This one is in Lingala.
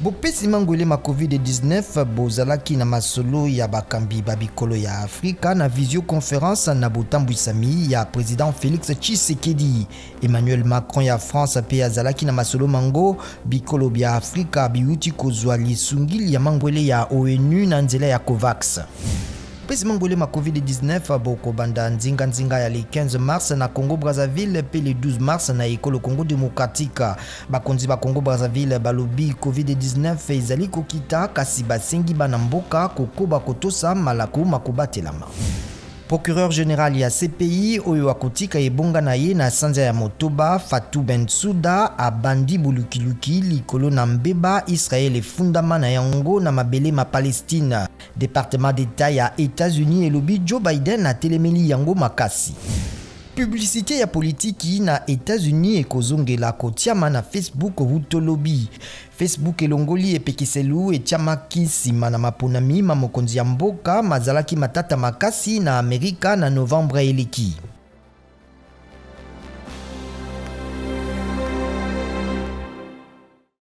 Bopesi mangwele ma COVID-19 bozalaki na masolo ya bakambi ba bikolo ya Afrika na visioconference na botambwisami ya president Felix Tshisekedi. Emmanuel Macron ya France pe azalaki na masolo mango. Bikolo bya Afrika biuti kozwa lisungi ya mangwele ya ONU na nzela ya COVAX. Pesi mangwele ma COVID-19 bokobanda nzinga-nzinga ya le 15 mars na Congo Brazzaville pe le 12 mars na ekolo Congo démocratique. Bakonzi ba Congo Brazzaville balobi COVID-19 ezali kokita, kasi basengi bana mboka kokoba kotosa malako makobatelama. Procureur général ya CPI oyo akotika ebonga na ye na sanza ya motoba, Fatou Bensouda, abandi bolukiluki likolo na mbeba Israël efundama na yango na mabele ma Palestine. Département d'État ya États-Unis elobi Joe Biden atelemeli yango makasi. Publicité ya politiki na États-Unis ekozongela kotiama na Facebook hutolobi. Facebook elongoli epekiselu etiamaki nsima na maponami ma mokonzi ya mboka mazalaki matata makasi na Amerika na novembre eleki.